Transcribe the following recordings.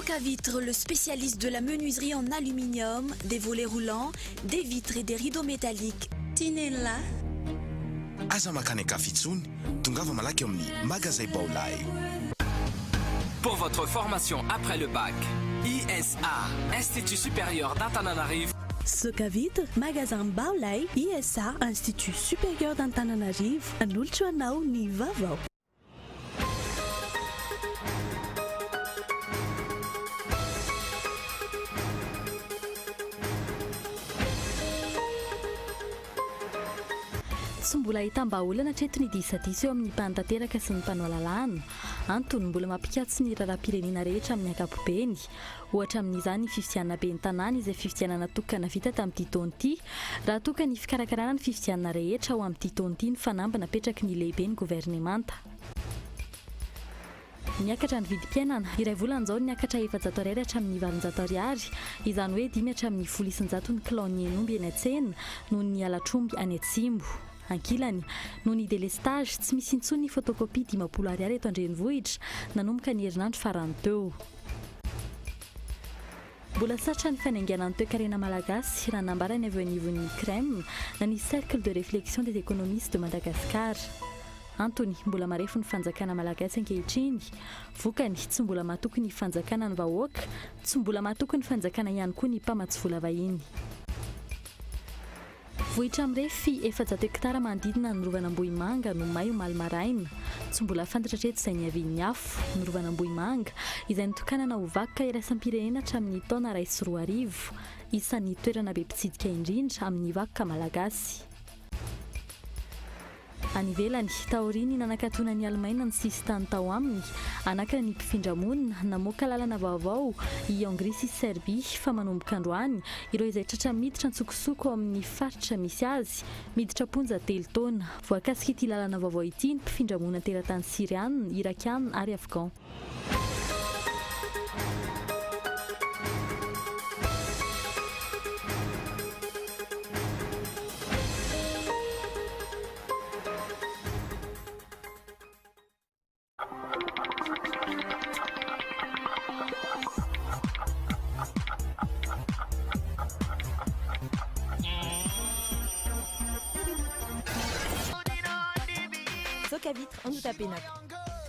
Socavitre, le spécialiste de la menuiserie en aluminium, des volets roulants, des vitres et des rideaux métalliques. Tinella. Aza mankany an-kafa intsony, tongava malaky ao amin'ny Magazay Baolai. Pour votre formation après le bac, ISA, Institut Supérieur d'Antananarivo. Socavitre, Magasin Baolai, ISA, Institut Supérieur d'Antananarivo, nanolotra ho anao ny vaovao. Tsy mbola ahitam-bahaolana hatreto ny disadisa eo amin'ny mpanatanteraka sy ny mpanao lalàna. Antony, mbola mampikatso ny raharaham-pirenena rehetra amin'ny ankapobeny. Ohatra amin'izany ny fifidianana ben'ny tanàna izay fifidianana tokana vita tamin'ity taona ity, raha toa ka ny fikarakarana ny fifidianana rehetra ho amin'ity taona ity ny fanamby napetraky ny lehiben'ny governemanta. Niakatra ny vidim-piainana. Iray volana izao niakatra 400 ariary hatramin'ny 800 ariary, izany hoe dimy hatramin'ny 10% ny kilaon'ny hen'omby eny an-tsena noho ny halatr'omby any atsimo. Ankilany, noho ny délestage, tsy misy intsony ny photocopie 50 ariary eto an-drenivohitra nanomboka ny herinandro farany teo. Mbola sarotra ny fanaingana ny toekarena malagasy, raha nambarany avy eo anivon'ny CREM, na ny Cercle de Réflexion des Économistes de Madagascar. Antony, mbola marefo ny fanjakana malagasy ankehitriny. Vokany, tsy mbola matoky ny fanjakana ny vahoaka, tsy mbola matoky ny fanjakana ihany koa ny mpamatsy vola vahiny. Vohitra mirefy 400 hektara manodidina ny Rovan'Ambohimanga no may omaly maraina. Tsy mbola fantatra hatreto izay niavian'ny afo. Ny Rovan'Ambohimanga, izay notokanana ho vakoka iraisam-pirenena hatramin'ny taona 2001. Isan'ny toerana be mpitsidika indrindra amin'ny vakoka malagasy. Any ivelany, taorian'ny nanakatonan'i Alemaina ny sisintany tao aminy hanakana ny mpifindra monina, namoaka lalana vaovao i Hongria sy Serbia fa manomboka androany, ireo izay tratra miditra an-tsokosoko ao amin'ny faritra misy azy, miditra am-ponja telo taona. Voakasik'ity lalana vaovao ity ny mpifindra monina teratany Syriana, Irakiana ary Afghan. Socavitre Andohatapenaka.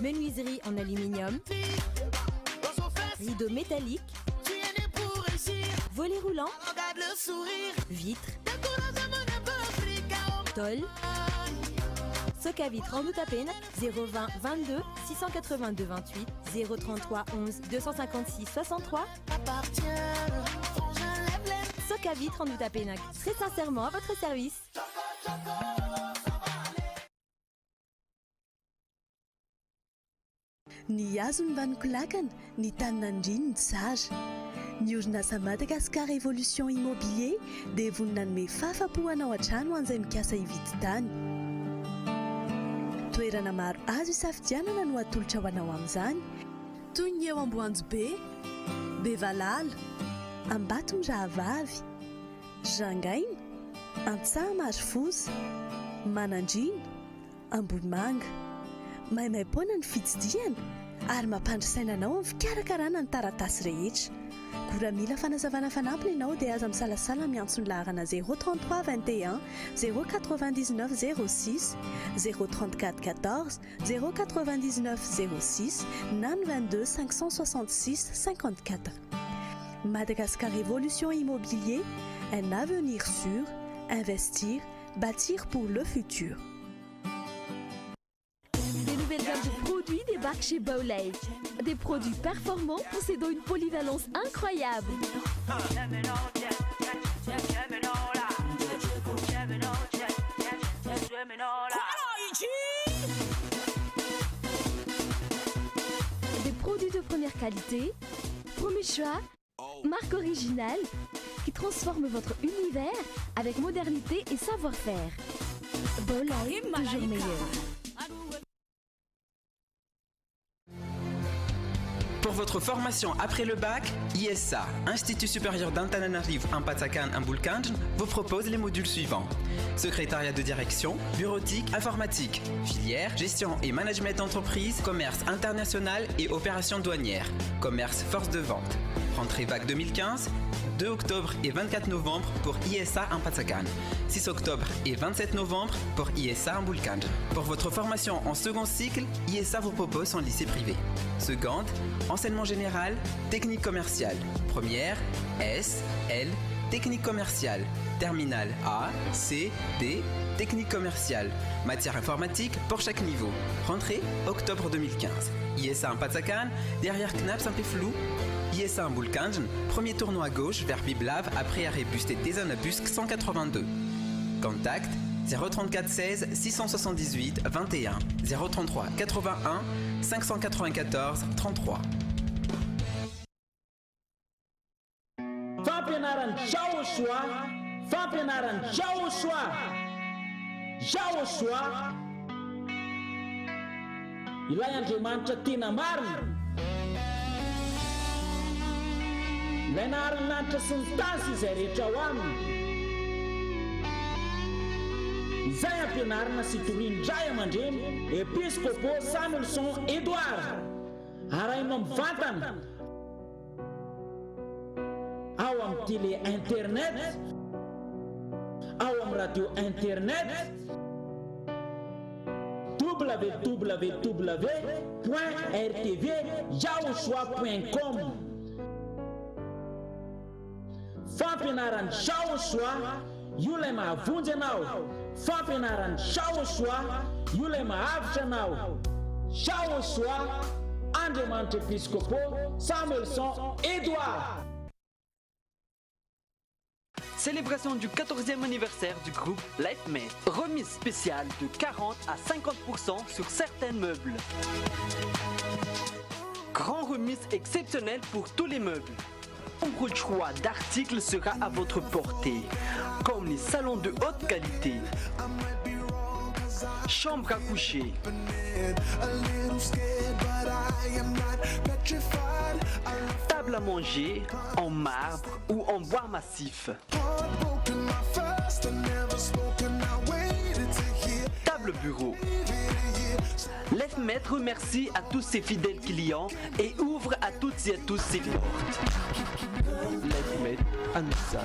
Menuiserie en aluminium, rideaux métalliques, volets roulants, vitres, tôle. Socavitre Andohatapenaka 020 22 682 28 033 11 256 63. Socavitre Andohatapenaka, très sincèrement à votre service. Ny hazo no vanon-kolakana, ny tany nandriany ny tsara. Ny orinasa Madagascar Evolution Immobilier dia vonona hanome fahafapo anao hatrany ho an'izay mikasa hividy tany. Toerana maro azo isafidianana no atolotra ho anao amin'izany, toy ny eo Amboanjobe, Bevalala, Ambatomirahavavy, Rangaina, Antsahamarifoza, Manandriana, Ambohimanga. Maimaim-poana ny fitsidihana ary mampandry saina anao amin'ny fikarakarana ny taratasy rehetra. Koa raha mila fanazavana fanampiny ianao dia aza misalasala miantso ny laharana 0 33 21 0 99 06, 0 34 14 0 99 06 na ny 22 566 54. Madagascar Evolution Immobilier, un avenir sûr, investir, bâtir pour le futur. Des nouvelles gammes de produits débarquent chez Baolay. Des produits performants possédant une polyvalence incroyable. Des produits de première qualité, premier choix, marque originale, qui transforme votre univers avec modernité et savoir-faire. Baolay, toujours meilleur. Pour votre formation après le bac, ISA, Institut supérieur d'Antananarivo Ampatsakan Ambolokandrina, vous propose les modules suivants. Secrétariat de direction, bureautique, informatique, filière, gestion et management d'entreprise, commerce international et opérations douanières, commerce force de vente. Rentrée vague 2015, 2 octobre et 24 novembre pour ISA Ampatsakan, 6 octobre et 27 novembre pour ISA Ambolokandrina. Pour votre formation en second cycle, ISA vous propose son lycée privé. Seconde, enseignement général, technique commerciale. Première, S, L, technique commerciale. Terminale A, C, D, technique commerciale. Matière informatique pour chaque niveau. Rentrée octobre 2015. ISA Ampatsakan, derrière CNAPS Ampefiloha. ISA Ambolokandrina, premier tournant à gauche vers Biblave après arrêt bus Tetezana bus 182. Contact 034 16 678 21 033 81 594 33. Fampianaran'i Jaosoa, fampianaran'i Jaosoa, Jaosoa, ilay Andriamanitra tena marina, ilay nahary ny lanitra sy ny tany sy izay rehetra ao aminy, izay ampianarina sy torian'ny ray aman-dreny Episkopo Samuelson Edouard, arahinao mivantana ao amin'ny télé internet, ao amin'ny radio internet, www point rtv yahosoa point com. Fampianaran'i Jaosoa, io ilay mahavonjy anao. Fampianaran'i Jaosoa, io ilay mahavitra anao. Jaosoa, Andriamanitra Episkopo Samuelson Edouard. Célébration du 14e anniversaire du groupe LifeMate. Remise spéciale de 40 à 50% sur certains meubles. Grand remise exceptionnelle pour tous les meubles. Nombre de choix d'articles sera à votre portée, comme les salons de haute qualité, chambre à coucher, table à manger en marbre ou en bois massif, table bureau. Lève-Maître remercie à tous ses fidèles clients et ouvre à toutes et à tous ses portes. Lève-Maître Anissa.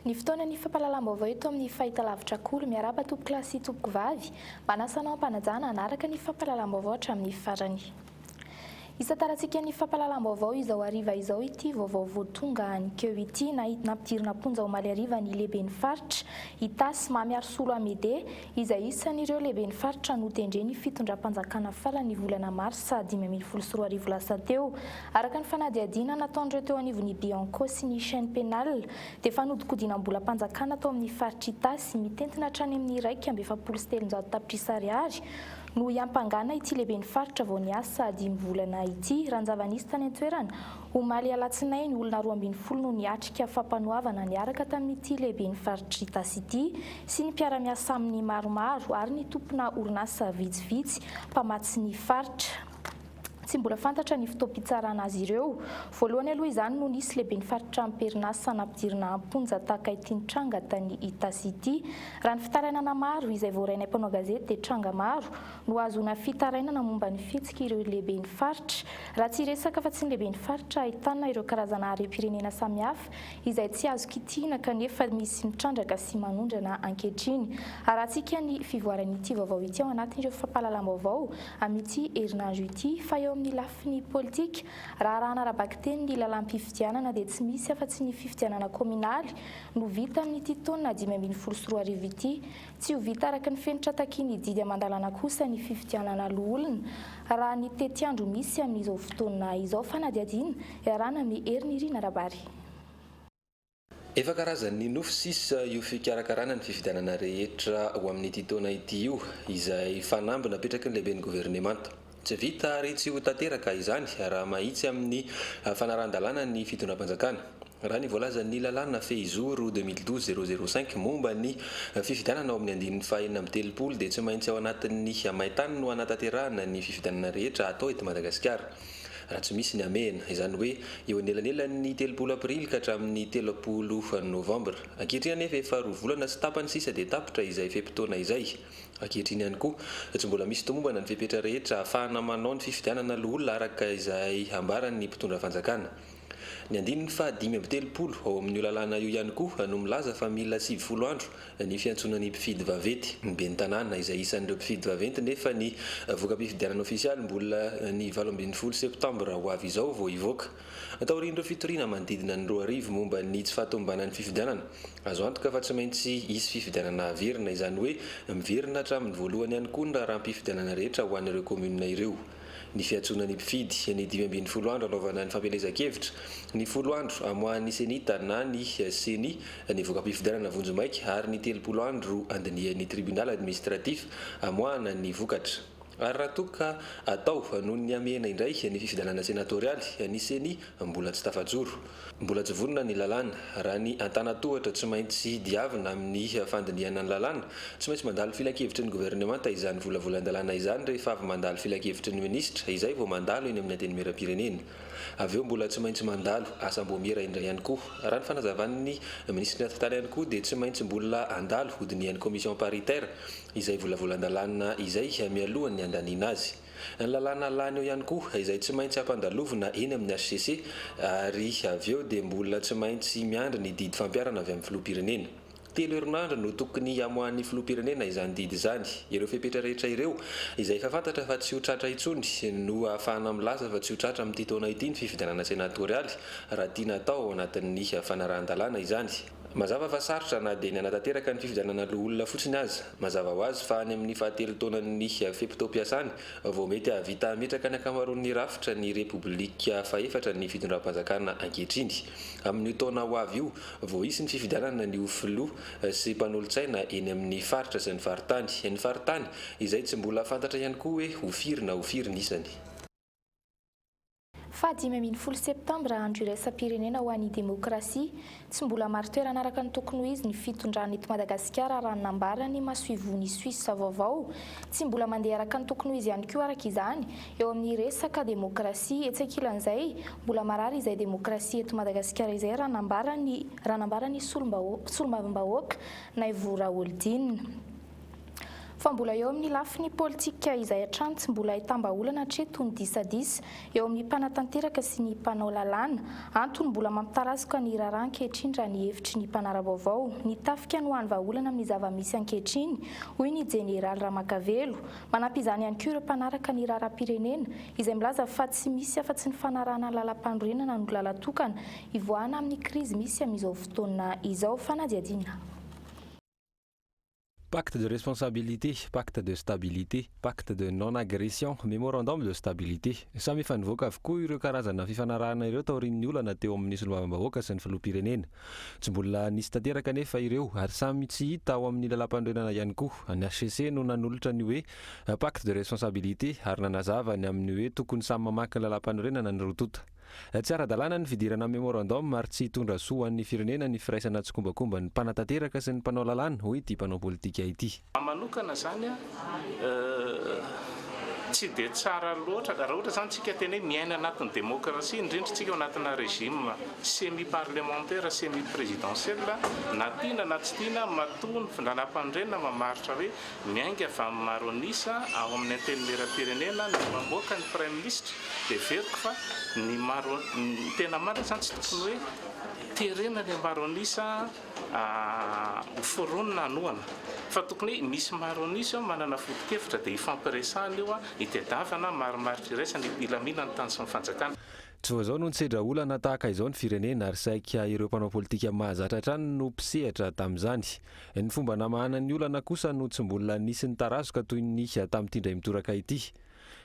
Ny fotoanan'ny fampahalalam-baovao eto amin'ny fahitalavitra Kolo. Miarahaba tompokolahy sy tompokovavy. Manasa anao am-panajana hanaraka ny fampahalalam-baovao hatramin'ny farany. Hisantarantsika ny fampahalalam-baovao izao hariva izao ity vaovao vao tonga aninkeo ity. Nampidirina am-ponja omaly hariva ny lehiben'ny faritra Itasy, Mamiarisolo Amédée, izay isan'ireo lehiben'ny faritra notendren'ny fitondram-panjakana faran'ny volana marsa 2015 lasa teo. Araka ny fanadihadiana nataon'ireo teo anivon'ny Bianco sy ny Chaine Pénale dia fanodikodinam-bolam-panjakana tao amin'ny faritr'Itasy mitentina hatrany amin'ny 341 tapitrisa ariary no hiampangana ity lehiben'ny faritra vao niasa dimy volana ity. Raha ny zava-nisy tany an-toerana, omaly alatsinainy, olona 12 no niatrika fampanoavana niaraka tamin'ity lehiben'ny faritr'Itasy ity sy ny mpiara-miasa aminy maromaro ary ny tompona orinasa vitsivitsy mpamatsy ny faritra. Tsy mbola fantatra ny fotoam-pitsarana azy ireo. Voalohany aloha izany no nisy lehiben'ny faritra am-perinasa nampidirina am-ponja tahaka ity nitranga tany Itasy ity. Raha ny fitarainana maro izay voarainay mpanao gazety dia tranga maro no ahazoana fitarainana momba ny fihetsik'ireo lehiben'ny faritra. Raha tsy hiresaka afa-tsy ny lehiben'ny faritra ahitana ireo karazana harem-pirenena samihafa izay tsy azo kitihina kanefa misy mitrandraka sy manondrana ankehitriny. Arahantsika ny fivoaran'ity vaovao ity ao anatin'ireo fampahalalam-baovao amin'ity herinandro ity fa eo amin'ny lafiny politika, raha arahana ara-bakiteny ny lalàm-pifidianana dia tsy misy afa-tsy ny fifidianana kaominaly no vita amin'ity taona 2015 ity. Tsy ho vita araka ny fenitra takian'ny didy aman-dalàna kosa ny fifidianana loholona raha ny tetiandro misy amin'izao fotoana izao. Fanadihadiana iarahana amin'i Herinirina Rabary. Efa karazan'ny nofy sisa io fikarakarana ny fifidianana rehetra ho amin'ity taona ity io, izay fanamby napetraky ny lehiben'ny governemanta. Tsy vita ary tsy ho tanteraka izany raha mahitsy amin'ny fanarahan-dalàna ny fitondram-panjakana. Raha ny voalazan'ny lalàna fehizoro 2012 005 momba ny fifidianana ao amin'ny andininy faha-36 dia tsy maintsy ao anatin'ny main-tany no hanatanterahana ny fifidianana rehetra atao eto Madagasikara raha tsy misy ny hamehana, izany hoe eo anelanelan'ny 30 aprily ka hatramin'ny 30 novambra. Ankehitriny anefa efa roa volana sy tapany sisa dia tapitra izay fe-potoana izay. Ankehitriny ihany koa, tsy mbola misy tomombana ny fepetra rehetra ahafahana manao ny fifidianana loholona araka izay ambaran'ny mpitondra fanjakana. Ny andininy faha 35 ao amin'io lalàna io ihany koa no milaza fa mila 90 andro ny fiantsoana ny mpifidy vaventy, ny ben'ny tanàna izay isan'ireo mpifidy vaventy nefa ny voka-pifidianana ofisialy mbola ny 18 septambra ho avy izao vao hivoaka. Taorian'ireo fitoriana manodidina ny 2000 momba ny tsy fahatomombanan'ny fifidianana, azo antoka fa tsy maintsy hisy fifidianana haverina, izany hoe miverina hatramin'ny voalohany ihany koa ny raharaham-pifidianana rehetra ho an'ireo kaominina ireo. Ny fiantsoana ny mpifidy, ny 15 andro hanaovana ny fampielezan-kevitra, ny folo andro hamoahan'ny Cenit na ny Ceni ny voka-pifidianana vonjimaika ary ny 30 andro handinihan'ny Tribunal administratif hamoahana ny vokatra. Ary raha toa ka atao noho ny hamehana indray ny fifidianana senatorialy, ny Ceni mbola tsy tafajoro. Mbola tsy vonona ny lalàna. Raha ny antanatohatra tsy maintsy diavina amin'ny fandinihana ny lalàna, tsy maintsy mandalo filankevitry ny governemanta izany volavolan-dalàna izany rehefa avy mandalo filankevitry ny minisitra, izay vao mandalo eny amin'ny antenimierampirenena. Avy eo mbola tsy maintsy mandalo asam-boamiera indray ihany koa. Raha ny fanazavan'ny minisitry ny atitany ihany koa dia tsy maintsy mbola handalo hodinihan'ny commission paritaire izay volavolan-dalàna izay mialohan'ny handaniana azy. Ny lalàna lany eo ihany koa izay tsy maintsy hampandalovina eny amin'ny hcc ary avy eo dia mbola tsy maintsy miandry ny didy fampiharana avy amin'ny filoham-pirenena. Telo herinandro no tokony hamoahan'ny filoham-pirenena izany didy izany. Ireo fepetra rehetra ireo, izay efa fantatra fa tsy ho tratra intsony, no ahafahana milaza fa tsy ho tratra amin'ity taona ity ny fifidianana senatorialy raha tiana hatao ao anatin'ny fanarahan-dalàna izany. Mazava fa sarotra na dia ny hanatanteraka ny fifidianana loholona fotsiny aza. Mazava ho azy fa any amin'ny fahatelo taonan'ny fe-potoam-piasany vao mety hahavita hametraka ny ankamaroan'ny rafitra ny Repoblika fahefatra ny fitondram-panjakana ankehitriny. Amin'io taona ho avy io vao hisy ny fifidianana ny ho filoha sy mpanolotsaina eny amin'ny faritra sy ny faritany. Ny faritany izay tsy mbola fantatra ihany koa hoe ho firy na ho firy ny isany. Faha 15 septambra, andro iraisam-pirenena ho an'ny demokrasia. Tsy mbola marin-toerana araka ny tokony ho izy ny fitondrana eto Madagasikara raha ny nambaran'ny masoivohon'i Suisse vaovao. Tsy mbola mandeha araka ny tokony ho izy ihany koa araka izany eo amin'ny resaka demokrasia. Etsy ankilan'izay, mbola marary izay demokrasia eto Madagasikara izay raha nambaran'ny raha nambaran'ny solombavambahoaka Naivo Raholdina. Fa mbola eo amin'ny lafiny politika izay hatrany tsy mbola ahitam-bahaolana hatreto ny disadisa eo amin'ny mpanatanteraka sy ny mpanao lalàna. Antony mbola mampitarazoka ny raharaha ankehitriny raha ny hevitry ny mpanara-baovao. Ny tafika no hany vahaolana amin'ny zava-misy ankehitriny, hoy ny jeneraly Ramakavelo. Manampy izany ihany koa ireo mpanaraka ny raharaham-pirenena izay milaza fa tsy misy afa-tsy ny fanarahana ny lalampanorenana no lalan-tokana hivoahana amin'ny krizy misy amin'izao fotoana izao. Fanadihadiana. Pacte de responsabilité, pacte de stabilité, pacte de non agression, mémorandum de stabilité. Samy efa nivoaka avokoa ireo karazana fifanarahana ireo taorian'ny olana teo amin'ny solombavambahoaka sy ny filoham-pirenena. Tsy mbola nisy tanteraka anefa ireo ary samy tsy hita ao amin'ny lalàmpanorenana ihany koa. Ny hcc no nanolotra ny hoe pacte de responsabilité ary nanazava ny amin'ny hoe tokony samy mamaky ny lalàmpanorenana ny roa tonta. Tsy ara-dalàna ny fidirana amin'ny memorandum ary tsy hitondra soa ho an'ny firenena ny firaisana tsikombakomban'ny mpanatanteraka sy ny mpanao lalàna, hoy ity mpanao politika ity. Ahy manokana izany tsy dia tsara loatra, raha ohatra izany tsika tena hoe miaina anatin'ny demokrasia, indrindra tsika ao anatina régime semi parlementaire, semi présidentiel, na tiana na tsy tiana, matoa ny lalàmpanorenana mamaritra hoe Miainga avy amin'ny maro an'isa ao amin'ny Antenimierampirenena no mamoaka ny Praiminisitra dia heveriko fa ny maro, ny tena marina izany tsy tokony hoe terena ilay maro an'isa ho foronina hanohana fa tokony hoe misy maro an'isa eo manana foto-kevitra dia ifampiresahana io hitadiavana marimaritra iraisana hilaminan'ny tany sy ny fanjakana. Tsy vao izao no nisedra olana tahaka izao ny firenena ary saika ireo mpanao politika mahazatra hatrany no mpisehatra tamin'izany. Ny fomba namahana ny olana kosa no tsy mbola nisy nitarazoka toy ny tamin'ity indray mitoraka ity.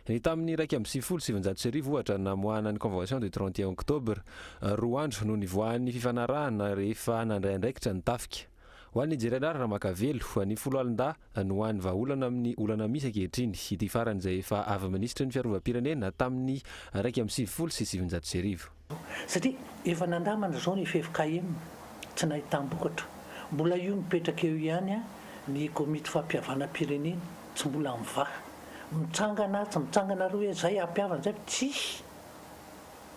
Ny tamin'ny 1991 ohatra namoahana ny Convention du 31 octobre, roa andro no nivoahan'ny fifanarahana rehefa nandray andraikitra ny tafika. Ho an'i Jerenary Ramakavelo, ny foloalindahy no hany vahaolana amin'ny olana misy ankehitriny. Ity farany izay efa avy minisitry ny fiarovam-pirenena tamin'ny 1991. Satria efa nandamana izao ny ffkm, tsy nahitam-bokatra. Mbola io mipetraka eo ihany ny komity fampihavanam-pirenena, tsy mbola mivaha. Mitsangana atsy, mitsangana aroa hoe zay hampihavana zay, tsisy.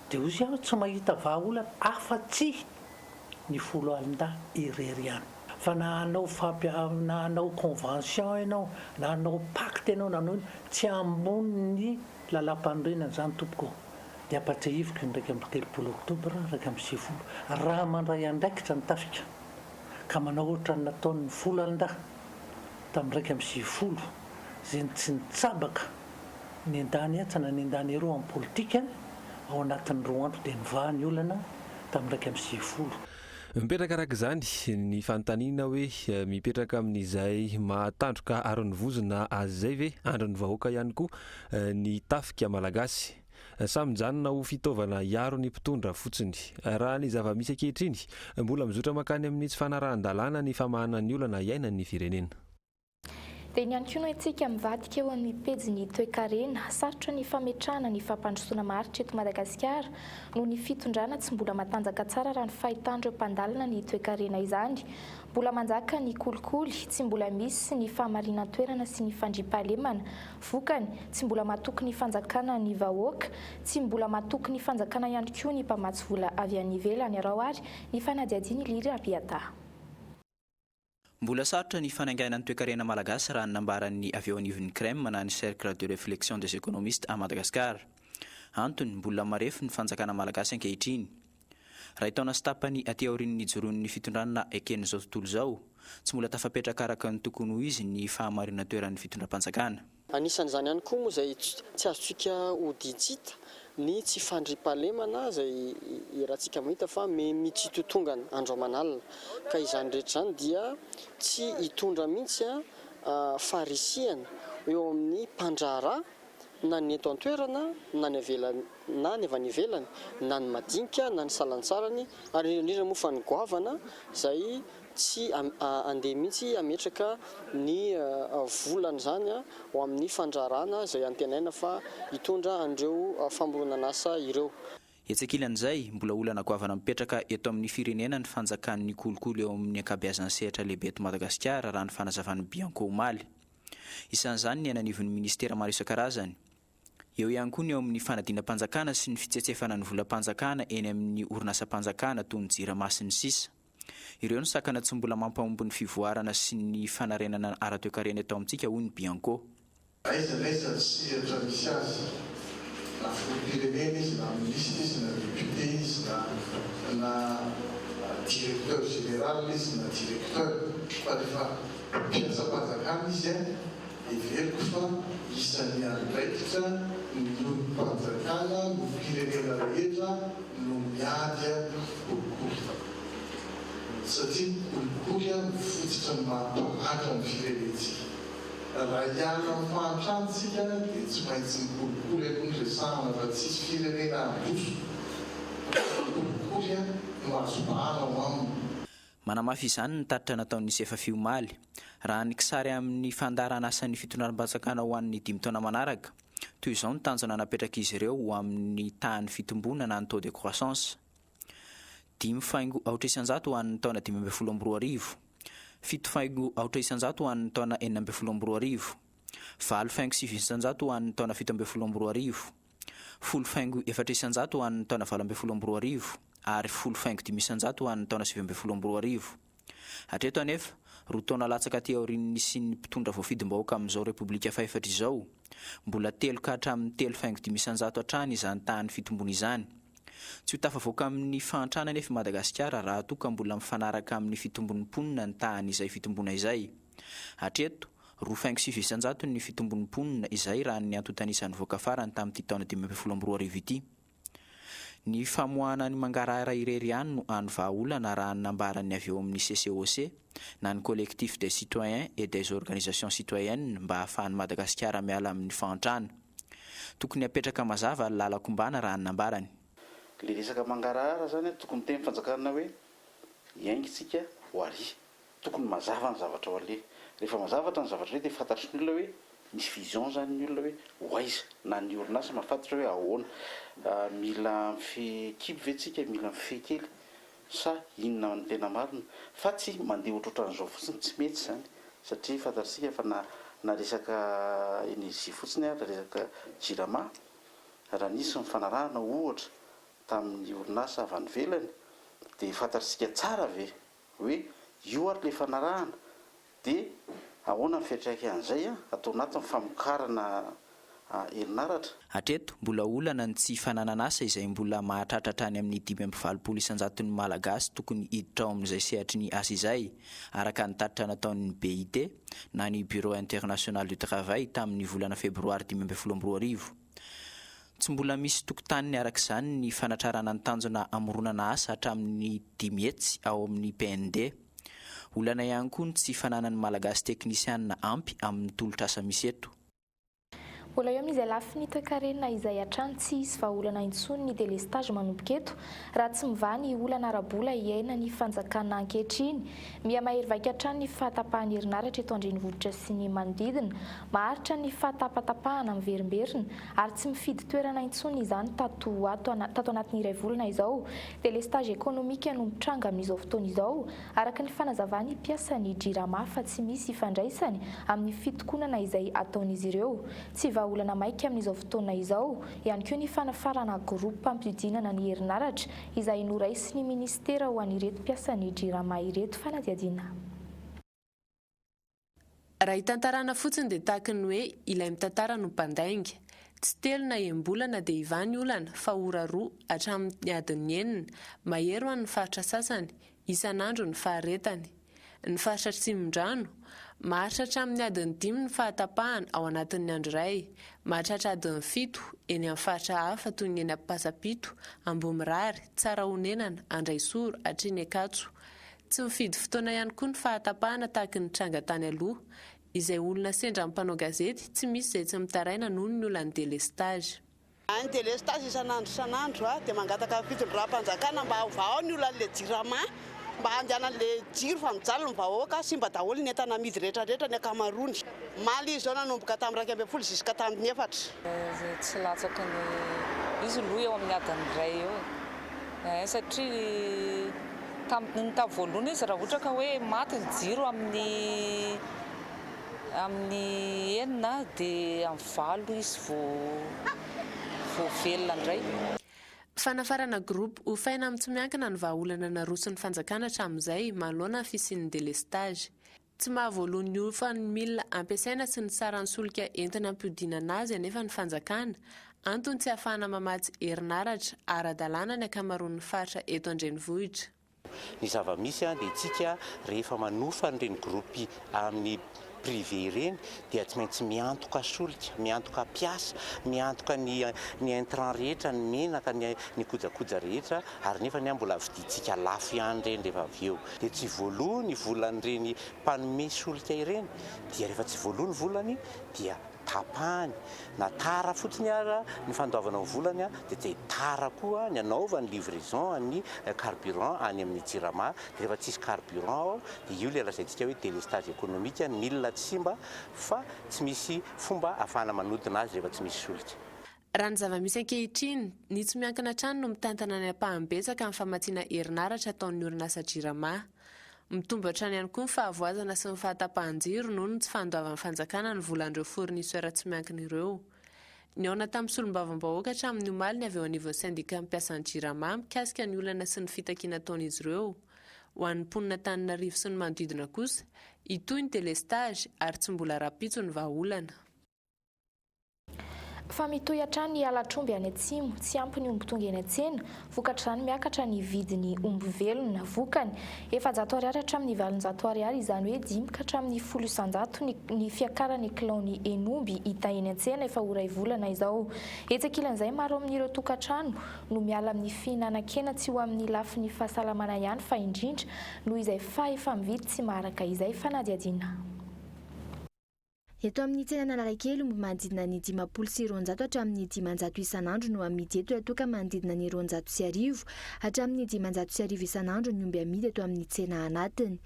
Dia hoy aho tsy mahita vahaolana afa-tsy ny foloalindahy irery ihany. Fa na hanao fampia, na hanao convention ianao, na hanao pacte ianao, na hanao inona, tsy ambonin'ny lalàmpanorenana izany tompoko ô. Dia ampatsiahiviko ny 31 oktobra 91, raha mandray andraikitra ny tafika ka manao ohatran'ny nataon'ny foloalindahy tamin'ny 91 izay tsy nitsabaka ny andany atsy na ny andany eroa amin'ny politika, ao anatin'ny roa andro dia nivaha ny olana tamin'ny 91. Mipetraka araka izany ny fanontaniana hoe mipetraka amin'izay maha tandroka aron'ny vozona azy izay ve andrin'ny vahoaka ihany koa ny tafika malagasy? Sa mijanona ho fitaovana hiaro ny mpitondra fotsiny? Raha ny zava-misy ankehitriny, mbola mizotra mankany amin'ny tsy fanarahan-dalàna ny famahana ny olana iainan'ny firenena. Dia iny ihany koa no entintsika mivadika eo amin'ny pejin'ny toekarena. Sarotra ny fametrahana ny fampandrosoana maharitra eto Madagasikara noho ny fitondrana tsy mbola matanjaka tsara raha ny fahitan'ireo mpandalina ny toekarena izany. Mbola manjaka ny kolikoly, tsy mbola misy ny fahamarinan-toerana sy ny fandriampahalemana. Vokany, tsy mbola matoky ny fanjakana ny vahoaka, tsy mbola matoky ny fanjakana ihany koa ny mpamatsy vola avy any ivelany. Araho ary ny fanadihadian'i Liry Abiata. Mbola sarotra ny fanaingaina ny toekarena malagasy raha ny nambaran'ny avy eo anivon'ny CREM na ny Cercle de Reflexion des Economistes à Madagascar. Antony, mbola marefo ny fanjakana malagasy ankehitriny. Iray taona sy tapany aty aorian'ny nijoroan'ny fitondrana eken'izao tontolo izao, tsy mbola tafapetraka araka ny tokony ho izy ny fahamarinan-toeran'ny fitondram-panjakana. Anisan'izany ihany koa moa izay tsy azontsika odian-tsy hita ny tsy fandriampahalemana izay iarahantsika mahita fa mitsitotongana andro aman'alina. Ka izany rehetra izany dia tsy hitondra mihitsy faharisihana eo amin'ny mpandraharaha na ny eto an-toerana na ny avelany na ny avy any ivelany na ny madinika na ny salantsarany ary indrindra indrindra moa fa ny goavana izay tsy handeha mihitsy hametraka ny volany izany ho amin'ny fandraharahana izay antenaina fa hitondra an'ireo famoronan'asa ireo. Etsy ankilan'izay, mbola olana goavana mipetraka eto amin'ny firenena ny fanjakan'ny kolikoly eo amin'ny ankabeazan'ny sehatra lehibe eto Madagasikara, raha ny fanazavan'ny Bianco omaly. Isan'izany ny eny anivon'ny minisitera maro isan-karazany. Eo ihany koa ny eo amin'ny fanadinam-panjakana sy ny fitsetsefana ny volam-panjakana eny amin'ny orinasam-panjakana toy ny Jirama sy ny sisa. Ireo no sakana tsy mbola mampahomby ny fivoarana sy ny fanarenana ara-toekarena eto amintsika, hoy ny Bianco. Aiza n'aiza ny sehatra misy azy, na filoham-pirenena izy, na minisitra izy, na député izy, na na directeur général izy, na directeur, fa rehefa mpiasam-panjakana izy an, heveriko fa isan'ny andraikitra ny olom-panjakana, ny olom-pirenena rehetra no miady kolikoly satria ny kolikoly no fototry ny maha-mpahantra ny firenentsika. Raha hiala amin'ny fahantrana isika dia tsy maintsy ny kolikoly aloha no resahana fa tsisy firenena handroso raha ny kolikoly no azo bahana ao aminy. Manamafy izany ny tatitra nataon'ny Sefafi omaly, raha ny kisary amin'ny fandaharan'asan'ny fitondram-panjakana ho an'ny dimy taona manaraka. Toy izao ny tanjona napetrak'izy ireo ho amin'ny tahan'ny fitomboana na ny taux de croissance. 5.8% ho an'ny taona 2015. 7.8% ho an'ny taona 2016. 8.9% ho an'ny taona 2017. 10.4% ho an'ny taona 2018 ary 10.5% ho an'ny taona 2019. Hatreto anefa, roa taona latsaka aty aorian'ny nisian'ny mpitondra voafidim-bahoaka amin'izao Repoblika fahefatra izao, mbola telo ka hatramin'ny 3.5% hatrany izany tahan'ny fitomboana izany. Tsy ho tafavoaka amin'ny fahantrana anefa i Madagasikara raha toa ka mbola mifanaraka amin'ny fitombon'ny mponina ny tahan'izay fitomboana izay. Hatreto, 2.9% ny fitombon'ny mponina izay raha ny antontan'isa nivoaka farany tamin'ity taona 2015 ity. Ny famoahana ny mangarahara irery ihany no hany vahaolana raha ny nambaran'ny avy eo amin'ny CCOC na ny Collectif des Citoyens et des Organisations Citoyennes mba hahafahan'i Madagasikara miala amin'ny fahantrana. Tokony hapetraka mazava ny lalan-kombana raha ny nambarany. Le resaka mangarahara zany tokony miteny fanjakana hoe hiainga tsika ho ary. Tokony mazava ny zavatra ho aleha. Rehefa mazavatra ny zavatra aleha dia fantatry ny olona hoe misy vision izany ny olona hoe ho aiza, na ny orinasa mahafantatra hoe ahoana. Mila mifehy kibo ve tsika, mila mifehy kely sa inona no tena marina? Fa tsy mandeha ohatrohatran'izao fotsiny, tsy mety izany satria fantatsika fa na na resaka energie fotsiny ary resaka jirama, raha nisy ny fanarahana ohatra tamin'ny orinasa avy any ivelany dia fantatsika tsara ve hoe io ary ilay fanarahana dia ahoana ny fiantraikan'izay ato anatin'ny famokarana herinaratra? Hatreto, mbola olana ny tsy fananan'asa izay mbola mahatratra hatrany amin'ny 85 isan-jaton'ny Malagasy tokony hiditra ao amin'izay sehatry ny asa izay, araka ny tatitra nataon'ny BIT, na ny Bureau International du Travail tamin'ny volana febroary 2015. Tsy mbola misy tokotaniny araka izany ny fanatrarana ny tanjona hamoronana asa hatramin'ny 500 ao amin'ny PND. Olana ihany koa ny tsy fananan'ny Malagasy teknisianina ampy amin'ny tolotr'asa misy eto. Mbola eo amin'izay lafiny toekarena izay hatrany tsy hisy vahaolana intsony ny délestage manomboka eto raha tsy mivaha ny olana ara-bola iainan'ny fanjakana ankehitriny. Miha mahery vaika hatrany ny fahatapahan'ny herinaratra eto an-drenivohitra sy ny manodidina. Maharitra ny fahatapatapahana miverimberina ary tsy mifidy toerana intsony izany tato ho ato tato anatin'ny iray volana izao. Délestage économique no mitranga amin'izao fotoana izao, araka ny fanazavan'ny mpiasan'ny Jirama fa tsy misy ifandraisany amin'ny fitokonana izay ataon'izy ireo. Tsy vahaolana maika amin'izao fotoana izao ihany koa ny fanafarana groupe ampihodinana ny herinaratra izay noraisin'ny minisitera ho an'ireto mpiasan'ny Jirama ireto. Fanadihadiana. Raha hitantarana fotsiny dia tahaky ny hoe ilay mitantara no mpandainga. Tsy telo na enim-bolana dia hivaha ny olana fa ora roa hatramin'ny adin'ny enina, mahery ho an'ny faritra sasany, isan'andro ny faharetany. Ny faritra Atsimondrano, maharitra hatramin'ny adin'ny dimy ny fahatapahana ao anatin'ny andro iray, mahatratra adin'ny fito eny amin'ny faritra hafa toy ny eny Ampasapito, Ambohimirary, Tsarahonenana, Andraisoro, hatreny Ankatso. Tsy mifidy fotoana ihany koa ny fahatapahana tahaky ny tranga tany aloha. Izay olona sendra ny mpanao gazety, tsy misy izay tsy mitaraina noho ny olan'ny délestage. Ny délestage isan'andro isan'andro dia mangataka ny fitondram-panjakana mba hovahao ny olan'ilay jirama mba handehanan'ilay jiro fa mijaly ny vahoaka, simba daholo ny entana amidy rehetra rehetra ny ankamaroany. Omaly izy izao nanomboka tamin'ny 11 jusqu'à tamin'ny efatra. Tsy latsaky ny, izy aloha eo amin'ny adiny iray eo e, satria tamin'ny tamin'ny voalohany izy raha ohatra ka hoe maty ny jiro amin'ny amin'ny enina dia amin'ny valo izy vao vao velona indray. Fanafarana groupe hofaina amin'ny tsy miankina ny vahaolana naroson'ny fanjakana hatramin'izay manoloana ny fisian'ny délestage. Tsy mahavoaloa ny hofan'ny milina ampiasaina sy ny saran'ny solika entina ampihodinana azy anefa ny fanjakana, antony tsy ahafahana mamatsy herinaratra ara-dalàna ny ankamaroan'ny faritra eto an-drenivohitra. Ny zava-misy dia tsika rehefa manofa an'ireny groupe amin'ny privé ireny dia tsy maintsy miantoka solika, miantoka mpiasa, miantoka ny ny intrant rehetra, ny menaka, ny ny kojakoja rehetra ary nefa ny mbola vidintsika lafo ihany ireny rehefa avy eo. Dia tsy voaloa ny volan'ireny mpanome solika ireny, dia rehefa tsy voaloa ny volany dia tapahany, na tara fotsiny ara ny fandoavana ny volany dia dia tara koa ny anaovany livraison an'ny carburant any amin'ny jirama, dia rehefa tsisy carburant ao dia io ilay lazaintsika hoe délestage économique, ny milina tsy simba fa tsy misy fomba ahafahana manodina azy rehefa tsy misy solika. Raha ny zava-misy ankehitriny, ny tsy miankina hatrany no mitantana ny ampahany betsaka amin'ny famatsiana herinaratra ataon'ny orinasa Jirama. Mitombo hatrany ihany koa ny fahavoazana sy ny fahatapahan-jiro noho ny tsy fandoavan'ny fanjakana ny volan'ireo fournisseurs tsy miankina ireo. Nihaona tamin'ny solombavambahoaka hatramin'ny omaly ny avy eo anivon'ny sendikan'ny mpiasan'ny Jirama mikasika ny olana sy ny fitakiana ataon'izy ireo. Ho an'ny mponin'Antananarivo sy ny manodidina kosa, hitohy ny délestage ary tsy mbola rahampitso ny vahaolana. Fa mitohy hatrany ny halatr'omby any atsimo, tsy ampy ny omby tonga eny an-tsena, vokatr'izany miakatra ny vidin'ny omby velona. Vokany, 400 ariary hatramin'ny 800 ariary, izany hoe dimy ka hatramin'ny folo isan-jato ny ny fiakaran'ny kilaon'ny hen'omby hita eny an-tsena efa ho iray volana izao. Etsy ankilan'izay, maro amin'ireo tokantrano no miala amin'ny fihinanan-kena tsy ho amin'ny lafiny fahasalamana ihany fa indrindra noho izay fahefa-mividy tsy maharaka izay. Fanadihadiana. Eto amin'ny tsena Analakely, omby manodidina ny 250 hatramin'ny 500 isan'andro no amidy eto raha toa ka manodidina ny 1200 hatramin'ny 1500 isan'andro ny omby amidy eto amin'ny tsena anatiny.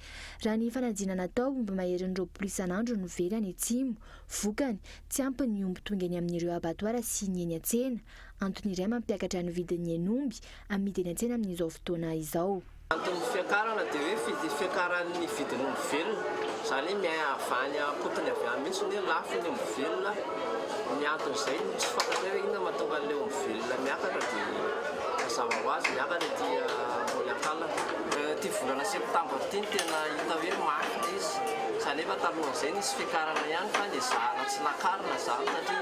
Raha ny fanadinana natao, omby maherin'ny 20 isan'andro no very any atsimo. Vokany, tsy ampy ny omby tonga eny amin'ireo abattoir sy ny eny an-tsena. Antony iray mampiakatra ny vidin'ny hen'omby amidy eny an-tsena amin'izao fotoana izao. Anton'ny fiakarana dia hoe fidy fiakaran'ny vidin'omby velona, izany hoe miha avy any am-potony avy any mihitsy ny hoe lafo ny omby velona, ny anton'izay no tsy fantatray hoe inona no mahatonga an'ilay omby velona miakatra dia mazava ho azy miakatra ety ambony akalana. Ity volana septambra ity no tena hita hoe mafy ilay izy, izany hoe efa talohan'izay nisy fiakarana ihany fa nezahana tsy nakarina izany satria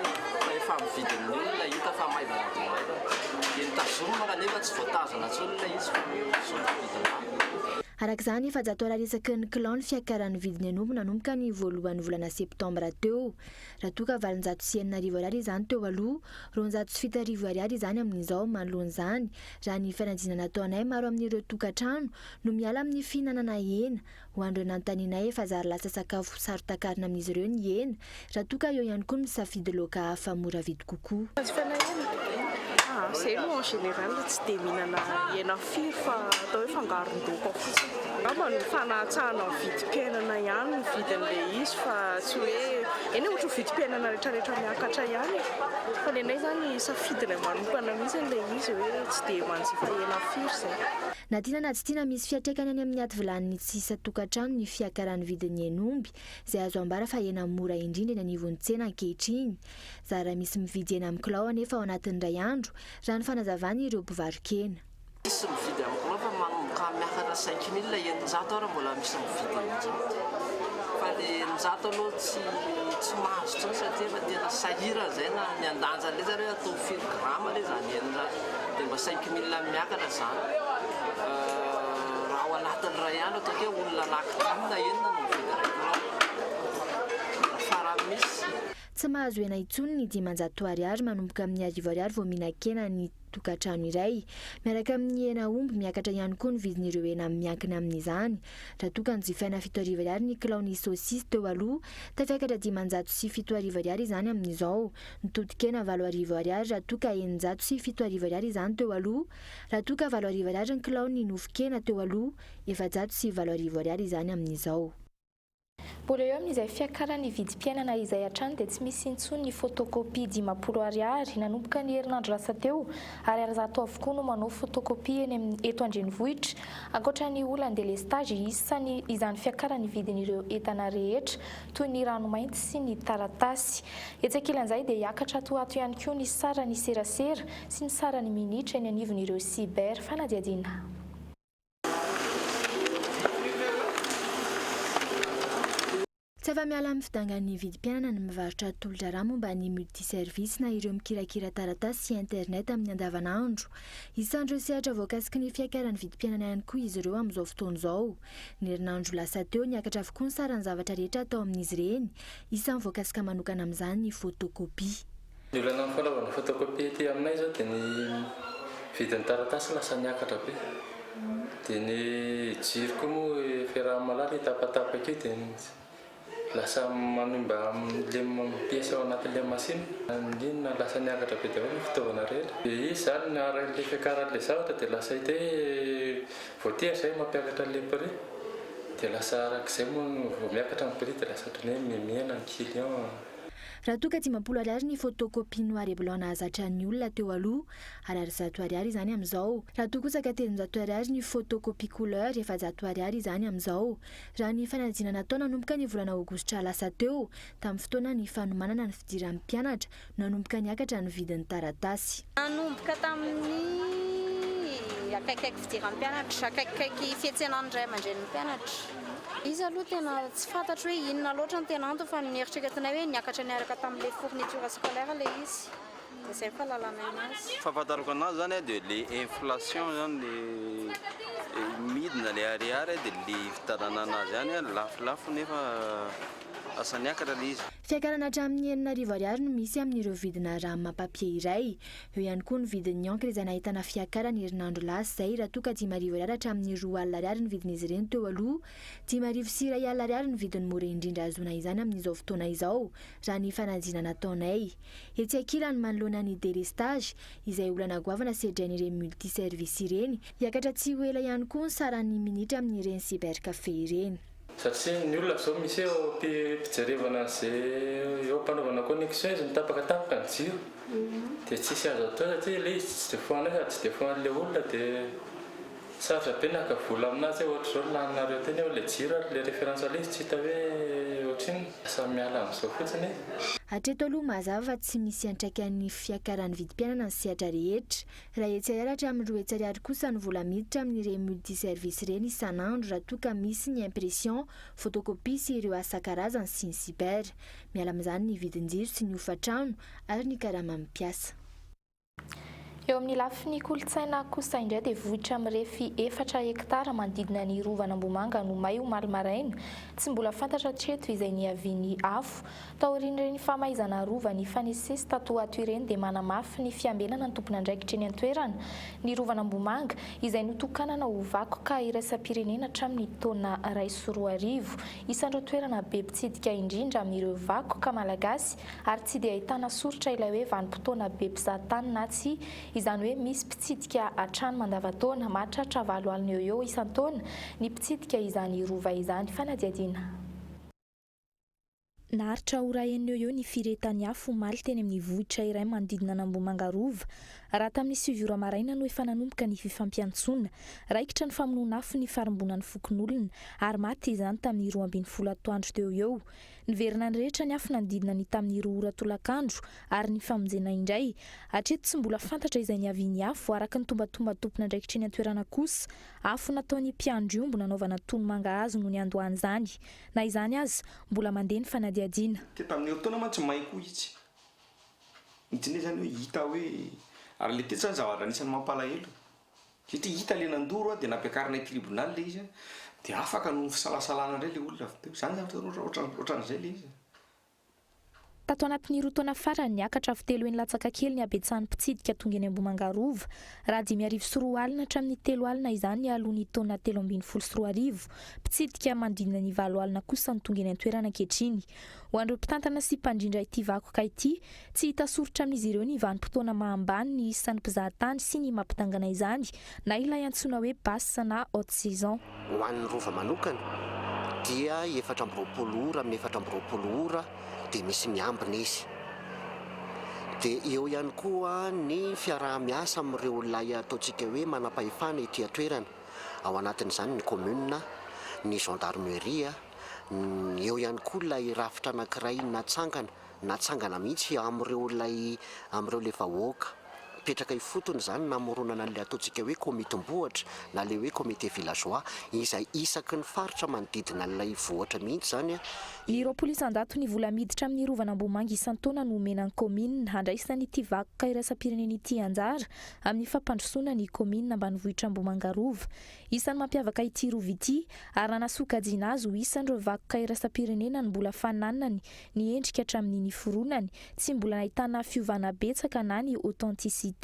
efa mividin'ny olona hita fa maivana dia maivana. Dia notazomina kanefa tsy voatazona intsony ilay izy fa misondrotra vidin-dava. Araka izany, 400 ariary isaky ny kilao ny fiakaran'ny vidin'ny hen'omby nanomboka ny voalohan'ny volana septambra teo. Raha toa ka 6800 ariary izany teo aloha, 7200 ariary izany amin'izao. Manoloana izany, raha ny fanadinana nataonay, maro amin'ireo tokantrano no miala amin'ny fihinanana hena. Ho an'ireo nanontanianay, efa zary lasa sakafo saro-takarina amin'izy ireo ny hena, raha toa ka eo ihany koa ny misafidy laoka hafa mora vidy kokoa. Fanjifana hena? Aa, zay aloha en général tsy dia mihinana hena firy fa atao hoe fangaron-daoka fotsiny. Angamba ny fanatsahana ny vidim-piainana ihany ny vidin'ilay izy fa tsy hoe, eny e, ohatran'ny vidim-piainana rehetrarehetra miakatra ihany e. Fa ny anay izany safidinay manokana mihitsy ilay izy hoe tsy dia manjifa hena firy izay. Na tiana na tsy tiana, misy fiantraikany any amin'ny aty vilanin'ny tsy isan-tokantrano ny fiakaran'ny vidin'ny hen'omby, izay azo ambara fa hena mora indrindra eny anivon'ny tsena ankehitriny. Zara raha misy mividy hena amin'ny kilao anefa ao anatin'ny iray andro, raha ny fanazavan'ireo mpivaro-kena. Misy mividy amin'ny kilao fa manomboka miakatra cinq mille, 600 ary mbola misy mividy 600. Fa le 600 aloha tsy tsy mahazo intsony satria efa tena sahirana izay na ny handanjany ilay izy ary hoe atao firy grama ilay izany 600. Dia mba 5000 miakatra izany. Raha ao anatin'ny iray andro ataoko hoe olona anaky dimy na enina no mividy iray kilao. Raha farany misy. Tsy mahazo hena intsony ny 500 ariary manomboka amin'ny 1000 ariary vao mihinan-kena ny tokantrano iray. Miaraka amin'ny hena omby, miakatra ihany koa ny vidin'ireo hena miankina amin'izany. Raha toa ka nojifaina 7000 ariary ny kilaon'ny saosisy teo aloha, tafiakatra 7500 ariary izany amin'izao. Ny toton-kena 8000 ariary raha toa ka 7600 ariary izany teo aloha. Raha toa ka 8000 ariary ny kilaon'ny nofon-kena teo aloha, 8400 ariary izany amin'izao. Mbola eo amin'izay fiakaran'ny vidim-piainana izay hatrany dia tsy misy intsony ny photocopie 50 ariary nanomboka ny herinandro lasa teo ary 100 avokoa no manao photocopie eny amin'ny eto an-drenivohitra. Ankoatra ny olan'ny delestazy, isan'ny izany fiakaran'ny vidin'ireo entana rehetra toy ny ranomainty sy ny taratasy. Etsy ankilan'izay dia hiakatra ato ho ato ihany koa ny saran'ny serasera sy ny saran'ny minitra eny anivon'ireo cyber. Fanadihadiana. Tsy afa-miala amin'ny fidangan'ny vidim-piainana ny mivarotra tolo-draharaha momba ny multiservice na ireo mikirakira taratasy sy internet amin'ny andavanandro. Isan'ireo sehatra voakasiky ny fiakaran'ny vidim-piainana ihany koa izy ireo amin'izao fotoana izao. Ny herinandro lasa teo, niakatra avokoa ny saran'ny zavatra rehetra atao amin'izy ireny. Isan'ny voakasika manokana amin'izany ny photocopie. Ny olana amin'ny fanaovana photocopie ety aminay izao dia ny vidin'ny taratasy lasa niakatra be. Dia ny jiro koa moa efa iaraha-mahalala io tapatapaka io dia lasa manimba amin'ilay pièce ao anatin'ilay machine. N'inona lasa niakatra be daholo ny fitaovana rehetra. Dia izy izany arakin'ilay fiakaran'ilay zavatra dia lasa hita hoe voatery izay mampiakatra an'ilay prix. Dia lasa arak'izay moa vao miakatra ny prix dia lasa ohatran'ny hoe mihemihena ny client. Raha toa ka 50 ariary ny photocopie noir et blanc nahazatra ny olona teo aloha, ary 100 ariary izany amin'izao. Raha toa kosa ka 300 ariary ny photocopie couleur, 400 ariary izany amin'izao. Raha ny fanadinana natao nanomboka ny volana aogositra lasa teo, tamin'ny fotoana ny fanomanana ny fidiran'ny mpianatra, no nanomboka niakatra ny vidin'ny taratasy. Nanomboka tamin'ny akaikikaiky fidiran'ny mpianatra, akaikikaiky fihetsenan'ny ray aman-drenin'ny mpianatra. Izy aloha tena tsy fantatro hoe inona loatra no tena antony fa ny eritreretinay hoe niakatra niaraka tamin'ilay fourniture scolaire ilay izy. Dia izay ny fahalalanay anazy. Fahafantarako anazy zany dia le inflation zany le midina le ariary dia le fividianana anazy ihany lafolafo nefa. Lasa niakatra le izy. Fiakarana hatramin'ny 6000 ariary no misy amin'ireo vidina rame papier iray. Eo ihany koa ny vidin'ny encre izay nahitana fiakarana herinandro lasa izay raha toa ka 5000 ariary hatramin'ny 2000 ariary ny vidin'izy ireny teo aloha. 1051 ariary ny vidiny mora indrindra ahazoana izany amin'izao fotoana izao raha ny fanadinana nataonay. Etsy ankilany manoloana ny délestage izay olana goavana sedrain'ireny multiservice ireny, hiakatra tsy ho ela ihany koa ny saran'ny minitra amin'ireny cybercafé ireny. Satria ny olona zao misy eo ampijerevana an'izay eo ampanaovana connexion izy mitapaka tampoka ny jiro dia tsisy azo atao satria ilay izy tsy dia fohanay sady tsy dia fohan'ilay olona dia sarotra be naka vola aminazy hoe ohatr'izao laninareo teo nefa ilay jiro ary ilay référence ilay izy tsy hita hoe ohatrinona. Lasa miala amin'izao fotsiny e. Hatreto aloha mazava fa tsy misy fiantraikan'ny fiakaran'ny vidim-piainana ny sehatra rehetra. Raha etsy ariary hatramin'ny 200 ariary kosa ny vola miditra amin'ireny multiservice ireny isan'andro raha toa ka misy ny impression, photocopie sy ireo asa karazany sy ny cyber. Miala amin'izany ny vidin-jiro sy ny hofan-trano ary ny karaman'ny mpiasa. Eo amin'ny lafiny kolontsaina kosa indray dia vohitra mirefy efatra hektara manodidina ny Rovan'Ambohimanga no may omaly maraina. Tsy mbola fantatra hatreto izay niavian'ny afo. Taorian'ireny famaizana rova nifanesisesy tato ho ato ireny dia manamafy ny fiambenana ny tompon'andraikitra eny an-toerana. Ny Rovan'Ambohimanga, izay notokanana ho vakoka iraisam-pirenena hatramin'ny taona 2001. Isan'ireo toerana be mpitsidika indrindra amin'ireo vakoka malagasy ary tsy dia ahitana soritra ilay hoe vanim-potoana be mpizaha tany na tsia, izany hoe misy mpitsidika hatrany mandavantaona, mahatratra 80 eo eo isan-taona ny mpitsidika izany rova izany. Fanadihadiana. Naharitra ora enina eo eo ny firehetan'ny afo omaly teny amin'ny vohitra iray manodidina an'Ambohimanga Rova, raha tamin'ny sivy ora maraina no efa nanomboka ny fifampiantsoana. Raikitra ny famonoana afo nifarimbonan'ny fokonolona ary maty izany tamin'ny 12 atoandro teo ho eo. Niverina nirehitra ny afo nanodidina ny tamin'ny roa ora tolakandro ary nifamonjena indray. Hatreto tsy mbola fantatra izay niavian'ny afo, araka ny tombantomban'ny tompon'andraikitra eny an-toerana kosa. Afo nataon'ny mpiandry omby nanaovana tono mangahazo no niandohan'izany. Na izany aza, mbola mandeha ny fanadihadiana. Te tamin'ny herintaona mantsy may koa itsy. Itsy indray zany hoe hita hoe ary le tetsy zany zavatra anisan'ny mampalahelo. Satria hita le nandoro dia nampiakarinay tribunal le izy dia afaka noho ny fisalasalana indray le olona avy teo. Zany zavatra ohatran ohatran'izay le izy. Tato anatin'ny roa taona farany, niakatra avo telo heny latsaka kely ny habetsahan'ny mpitsidika tonga eny Ambohimanga Rova, raha 2005 hatramin'ny 30 izany nialoha ny taona 2013. Mpitsidika manodidina ny 80 kosa no tonga eny an-toerana ankehitriny. Ho an'ireo mpitantana sy mpandrindra ity vakoka ity, Tsy hita soritra amin'izy ireo ny vanim-potoana maha ambany ny isan'ny mpizahatany sy ny mampidangana izany na ilay antsoina hoe basse na haute saison. Ho an'ny Rova manokana dia 24 ora amin'ny 24 ora dia misy miambina izy. Dia eo ihany koa ny fiaraha-miasa amin'ireo ilay ataontsika hoe manam-pahefana ety an-toerana, ao anatin'izany ny commune, ny gendarmerie, eo ihany koa ilay rafitra anankiray natsangana Natsangana mihitsy amin'ireo ilay amin'ireo ilay vahoaka mipetraka ifotony izany namoronana an'ilay ataontsika hoe komitim-bohitra na ilay hoe comité villageois izay isaky ny faritra manodidina an'ilay vohitra mihitsy izany. Ny 20% ny vola miditra amin'ny Rovan'Ambohimanga isan-taona no omena ny kaominina handraisana ity vakoka iraisam-pirenena ity anjara amin'ny fampandrosoana ny kaominina ambanivohitra Ambohimanga Rova. Isan'ny mampiavaka ity Rova ity ary nanasokajiana azy ho isan'ireo vakoka iraisam-pirenena ny mbola fananany ny endrika hatramin'ny niforonany, tsy mbola nahitana fiovana betsaka na ny authenticité.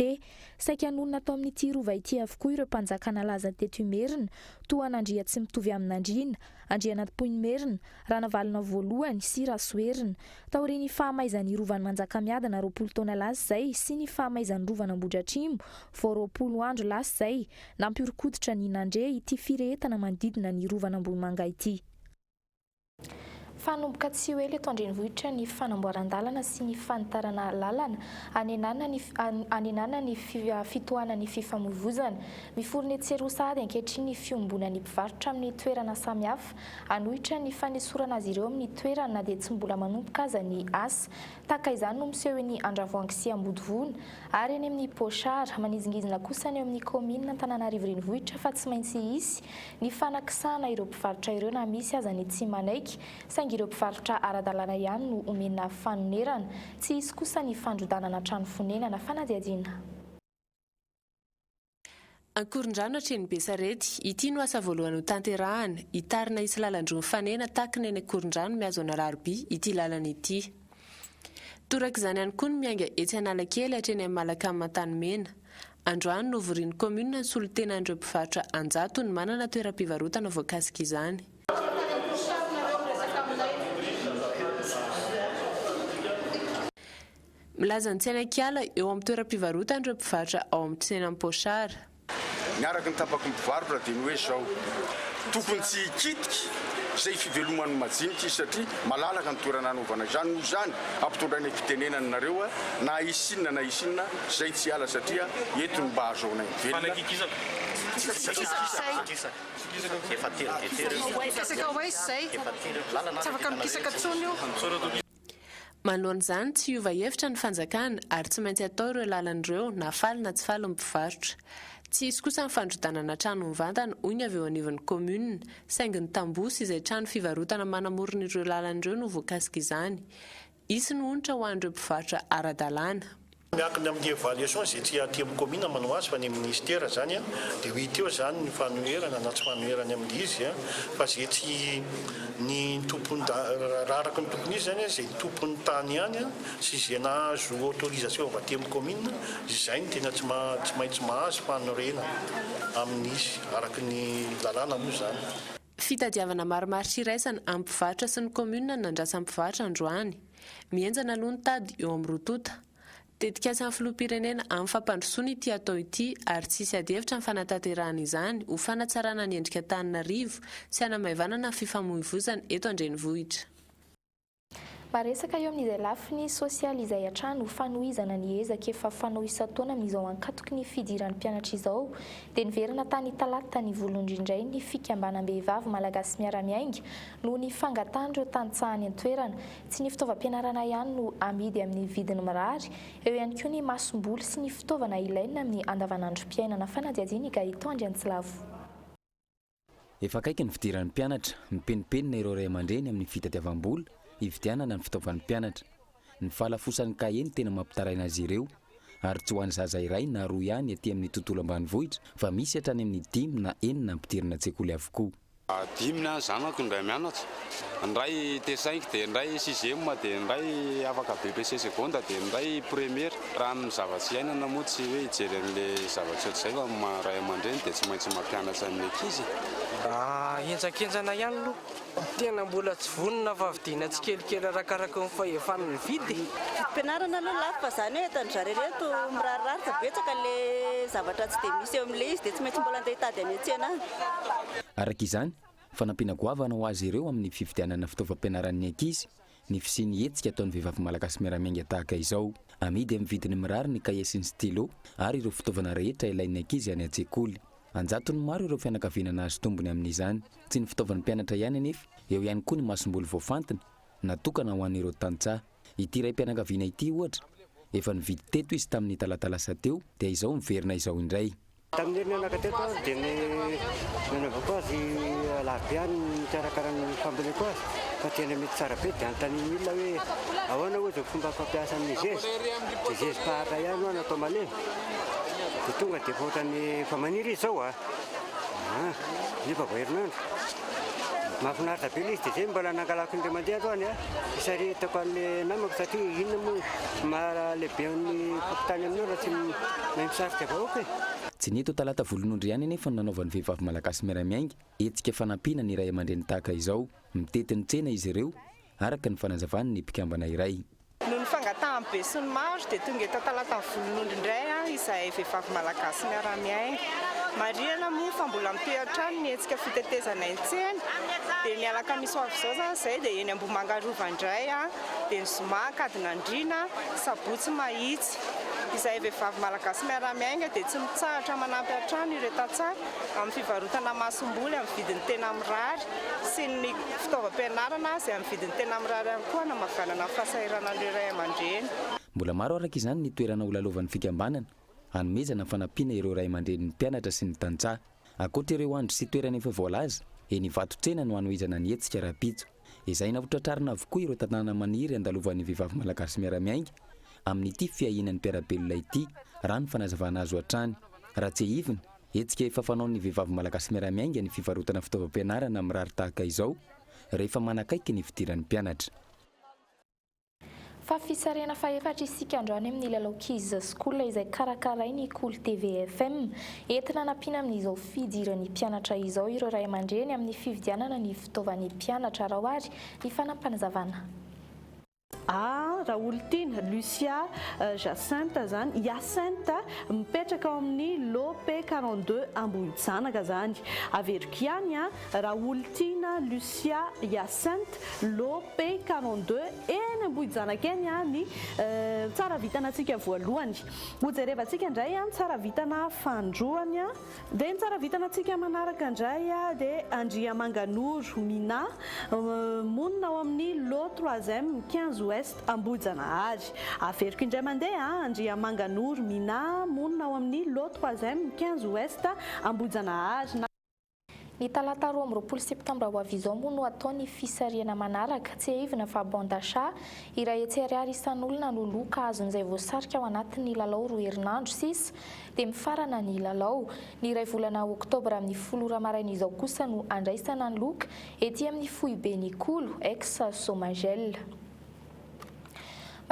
Saika nonina tao amin'ity rova ity avokoa ireo mpanjaka nalaza teto Imerina, toa an'Andriatsimitovy-amin'Andriana, Andrianampoinimerina, Ranavalona voalohany sy Rasoherina. Taorian'ny fahamaizan'ny rovan'i Manjakamiadana 20 taona lasa izay sy ny fahamaizan'ny rovan'Ambohidratrimo vao 20 andro lasa izay, nampihoron-koditra ny nandre ity firehetana manodidina ny rovan'Ambohimanga ity. Fa hanomboka tsy ho ela eto an-drenivohitra ny fanamboaran-dalana sy ny fanitarana lalana hanenana ny hanenana ny fitohanan'ny fifamoivoizana. Miforona etsy sy eroa sahady ankehitriny ny fiombonan'ny mpivarotra amin'ny toerana samihafa hanohitra ny fanesorana azy ireo amin'ny toerany na dia tsy mbola manomboka aza ny asa. Tahaka izany no miseho eny Andravoahangy sy Ambodivona ary eny amin'ny Pochard. Manizingizina kosa ny eo amin'ny kaominina Antananarivo Renivohitra fa tsy maintsy hisy ny fanakisahana ireo mpivarotra ireo na misy aza ny tsy manaiky, saingy ireo mpivarotra ara-dalàna ihany no omena fanonerana. Tsy hisy kosa ny fandrodanana trano fonenana. Fanadihadiana. Ankorondrano hatreny Besarety, ity no asa voalohany hotanterahana, hitarina hisy lalan-droa mifanena tahaka ny eny Ankorondrano mihazo an'Alarobia ity lalana ity. Toraka izany ihany koa ny miainga etsy Analakely hatreny amin'ny Malacam Antanimena. Androany, novorian'ny kaominina ny solontenan'ireo mpivarotra an-jatony manana toeram-pivarotana voakasik'izany. Milaza ny tsena kiala eo amin'ny toeram-pivarotana ireo mpivarotra ao amin'ny tsenan'i Pochard. Ny araka ny tapaky ny mpivarotra dia ny hoe izao, tokony tsy hikitika izay fiveloman'ny majinika izy satria malalaka ny toerana hanaovana izany, noho izany ampitondrainay fitenenana nareo na hisy inona na hisy inona izay tsy hiala satria eto no mba ahazoanay mivelona. Manoloana izany, tsy hiova hevitra ny fanjakana ary tsy maintsy atao ireo lalana ireo na faly na tsy faly ny mpivarotra. Tsy hisy kosa ny fandrodanana trano mivantana, hoy ny avy eo anivon'ny kaominina, saingy ny tamboho sy izay trano fivarotana manamorona ireo lalana ireo no voakasik'izany. Hisy ny onitra ho an'ireo mpivarotra ara-dalàna. Miankina amin'ny évaluation izay tsy aty amin'ny commune manao azy fa ny ministère zany dia ho hita eo zany ny fanoherana na tsy fanoherana amin'ilay izy fa izay tsy ny tompon raha araka ny tokony izy zany izay tompon'ny tany ihany sy izay nahazo autorisation avy aty amin'ny commune izay no tena tsy tsy maintsy mahazo fanorenana amin'izy araka ny lalàna moa izany. Fitadiavana marimaritra iraisana amin'ny mpivarotra sy ny kaominina no nandrasan'ny mpivarotra androany. Mihenjana aloha ny tady eo amin'ny roa tonta. Tetikasan'ny filoham-pirenena amin'ny fampandrosoana ity atao ity ary tsy hisy adihevitra ny fanatanterahana izany ho fanatsarana ny endrik'Antananarivo sy hanamaivanana ny fifamoivoizana eto an-drenivohitra. Maresaka eo amin'izay lafiny sosialy izay hatrany ho fanohizana ny ezaka efa fanao isan-taona amin'izao ankatoky ny fidiran'ny mpianatra izao dia niverina tany Talata ny Volondry indray ny fikambanam-behivavy Malagasy Miara-Miainga noho ny fangatahan'ireo tantsaha any an-toerana. Tsy ny fitaovam-pianarana ihany no amidy amin'ny vidiny mirary, eo ihany koa ny masomboly sy ny fitaovana ilaina amin'ny andavanandrom-piainana. Fanadihadiana i Gaëtan Andriantsilavo. Efa akaiky ny fidiran'ny mpianatra, mipenimpenina ireo ray aman-dreny amin'ny fitadiavam-bola hividianana ny fitaovan'ny mpianatra. Ny fahalafosan'ny kahie no tena mampitaraina azy ireo, ary tsy ho an'ny zaza iray na roa ihany aty amin'ny tontolo ambanivohitra fa misy hatrany amin'ny dimy na enina ampidirina an-tsekoly avokoa. Dimy ny zanako indray mianatra, ny iray T5 dia ny iray sixième dia ny iray afaka BEPC seconde dia ny iray première. Raha amin'ny zava-tsy iainana moa tsy hoe hijery an'ilay zava-tsy ohatr'izay fa ny maha ray aman-dreny dia tsy maintsy mampianatra ny ankizy e. Henjankenjana ihany aloha. Tena mbola tsy vonona fa vidiana tsikelikely arakaraky ny fahefana ny vidy e. Vidim-pianarana aloha lafo fa zany hoe entan-dry zareo ireto mirarirary fa betsaka le zavatra tsy dia misy eo amin'ilay izy dia tsy maintsy mbola andeha hitady any an-tsena any. Araka izany, fanampiana goavana ho azy ireo amin'ny fividianana fitaovam-pianaran'ny ankizy ny fisian'ny hetsika ataon'ny vehivavy malagasy miara-miainga tahaka izao. Amidy amin'ny vidiny mirary ny kahie sy ny stylo ary ireo fitaovana rehetra ilain'ny ankizy any an-tsekoly. An-jatony maro ireo fianakaviana nahazo tombony amin'izany. Tsy ny fitaovan'ny mpianatra ihany anefa, eo ihany koa ny masomboly voafantina, natokana ho an'ireo tantsaha. Ity raim-pianakaviana ity, ohatra, efa nividy teto izy tamin'ny talata lasa teo, dia izao miverina izao indray. Tamin'ny herin'ny anaka teto aho dia ny nanaovako azy alarobia ny nikarakara ny famboleko azy fa tena mety tsara be dia anontanian'ny olona hoe ahoana hoy izao fomba fampiasa ny zezika dia zezi-pahatra ihany ho'a natao malemy dia tonga dia efa ohatran'ny efa maniry izy izao a! nefa vao herinandro mahafinaritra be ilay izy dia izay mbola nangalako indray mandeha aloha a hisaritako an'ilay namako satria inona moa maha lehibe an'ny fokontany aminao raha tsy mahay misarika vahoaka e. Tsy ny eto Talata Volonondry ihany anefa no nanaovan'ny vehivavy malagasy miara-miainga hetsika fanampiana ny ray aman-dreny tahaka izao. Mitety ny tsena izy ireo, araka ny fanazavan'ny mpikambana iray. Noho ny fangatahan'ny besinimaro dia tonga eto Talata Volonondry indray izahay vehivavy malagasy miara-miainga. Marihana moa fa mbola mitohy hatrany ny hetsika fitetezana ny tsena dia ny alakamisy ho avy izao izany izay dia eny Ambohimanga Rova indray dia ny zoma Ankadinandriana, sabotsy Mahitsy. Izahay vehivavy malagasy miara-miainga dia tsy mitsahatra manampy hatrany ireo tantsaha amin'ny fivarotana masomboly amin'ny vidiny tena mirary sy ny fitaovam-pianarana izay amin'ny vidiny tena mirary ihany koa hanamavanana ny fahasahiranan'ireo ray aman-dreny. Mbola maro araka izany ny toerana holalaovan'ny fikambanana hanomezana fanampiana ireo ray aman-drenin'ny mpianatra sy ny tantsaha. Ankoatra ireo andro sy toerana efa voalaza, eny Ivato tsena no hanohizana ny hetsika rahampitso. Ezahina hotratrarina avokoa ireo tanàna maniry handalovan'ny vehivavy malagasy miara-miainga amin'ity fiahiana ny mpiara-belona ity, raha ny fanazavana azo hatrany. Raha tsiahivina, Hetsika efa fanaon'ny vehivavy malagasy miara-miainga ny fivarotana fitaovam-pianarana mirary tahaka izao rehefa manakaiky ny fidiran'ny mpianatra. Fa fisarihana fahefatra isika androany amin'ny lalao Kids School izay karakarain'ny Kolo TV FM. Entina hanampiana amin'izao fidiran'ny mpianatra izao ireo ray aman-dreny amin'ny fividianana ny fitaovan'ny mpianatra. Araho ary ny fanapanazavana. A, Raholitiana, Lucia, Jacinthe zany, Hyacinthe, mipetraka ao amin'ny lot P 42 Ambohijanaka zany. Averiko ihany a, Raholitiana, Lucia, Hyacinthe, lot P 42 eny Ambohijanaka eny ny tsara vintana antsika voalohany. Hojerevantsika indray ny tsara vintana fahandroany. Dia ny tsara vintana antsika manaraka indray dia Andriamanganoro Mina, monina ao amin'ny lot troisième 15 ouest Ambohijanahary. Averiko indray mandeha, Andriamanganoro Mina, monina ao amin'ny lot troisième 15 ouest Ambohijanahary. Ny talata 22 septambra ho avy izao moa no hatao ny fisarihana manaraka. Tsiahivina fa bon d'achat 100 ariary isan'olona no loka azon'izay voasarika ao anatin'ny lalao roa herinandro sisa dia mifarana ny lalao. Ny iray volana oktobra amin'ny folo ora maraina izao kosa no handraisana ny loka ety amin'ny foiben'ny Kolo, ex Somagel.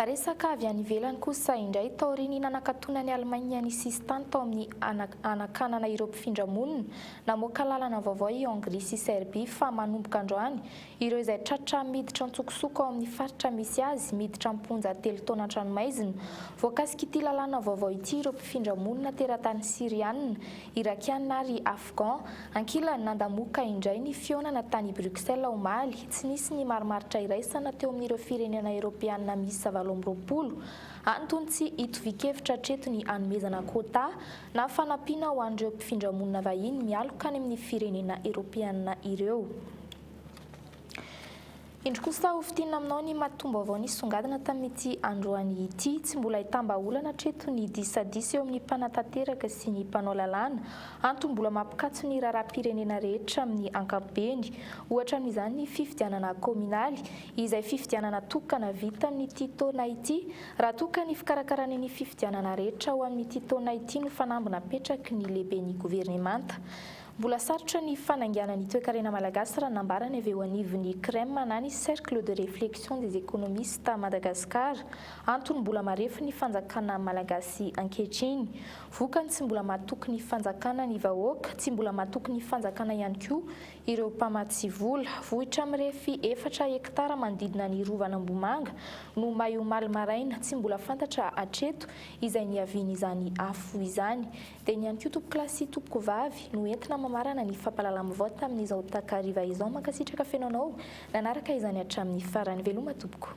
Resaka avy any ivelany kosa indray, taorian'ny nanakatonan'i Allemagne ny sisintany tao amin'ny hanakanana ireo mpifindra monina, namoaka lalana vaovao i Hongria sy Serbia fa manomboka androany, ireo izay tratra miditra an-tsokosoko ao amin'ny faritra misy azy, miditra am-ponja telo taona an-tranomaizina. Voakasik'ity lalàna vaovao ity ireo mpifindra monina teratany Syriana, Irakiana ary Afghan. Ankilany, nandamoka indray ny fihaonana tany Bruxelles omaly. Tsy nisy ny marimaritra iraisana teo amin'ireo firenena Eoropeana miisa 28. Antony tsy itovian-kevitra hatreto ny hanomezana quota na fanampiana ho an'ireo mpifindramonina vahiny mialoka any amin'ny firenena Eoropeana ireo. Indro kosa ho fintinina aminao ny matoam-baovao nisongadina tamin'ity androany ity. Tsy mbola ahitam-bahaolana hatreto ny disadisa eo amin'ny mpanatanteraka sy ny mpanao lalàna. Antony mbola mampikatso ny raharaham-pirenena rehetra amin'ny ankapobeny. Ohatra amin'izany ny fifidianana kaominaly, izay fifidianana tokana vita amin'ity taona ity. Raha toa ka ny fikarakarana ny fifidianana rehetra ho amin'ity taona ity no fanamby napetraky ny lehiben'ny governemanta. Mbola sarotra ny fanaingana ny toekarena malagasy raha nambarany avy eo anivon'ny CREM na ny Cercle de Réflexion des Économistes à Madagascar. Antony mbola marefo ny fanjakana malagasy ankehitriny. Vokany tsy mbola matoky ny fanjakana ny vahoaka, tsy mbola matoky ny fanjakana ihany koa ireo mpamatsy vola. Vohitra mirefy efatra hektara manodidina ny Rovan'Ambohimanga no may omaly maraina, tsy mbola fantatra hatreto izay niavian'izany afo izany. Dia ny ihany koa tompokolahy sy tompokovavy no entina mamarana ny fampahalalam-baovao tamin'izao takariva izao. Mankasitraka feno anao nanaraka izany hatramin'ny farany. Veloma tompoko.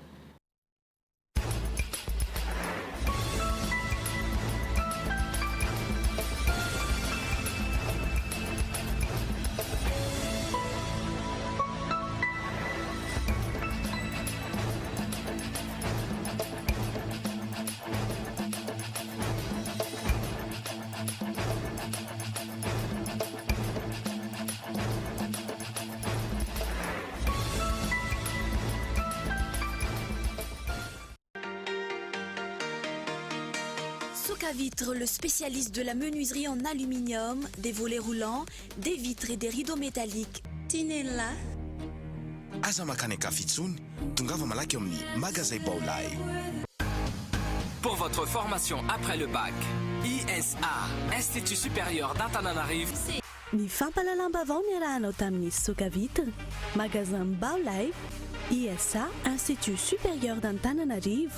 Socavitre, le spécialiste de la menuiserie en aluminium, des volets roulants, des vitres et des rideaux métalliques. Tinella. Aza makany an-kafa intsony, tongava malaky ao amin'ny Magazay Baolai. Pour votre formation après le bac, ISA, Institut Supérieur d'Antananarivo. Ny fampahalalam-baovao niarahanao tamin'ny Socavitre, Magasin Baolai, ISA, Institut Supérieur d'Antananarivo.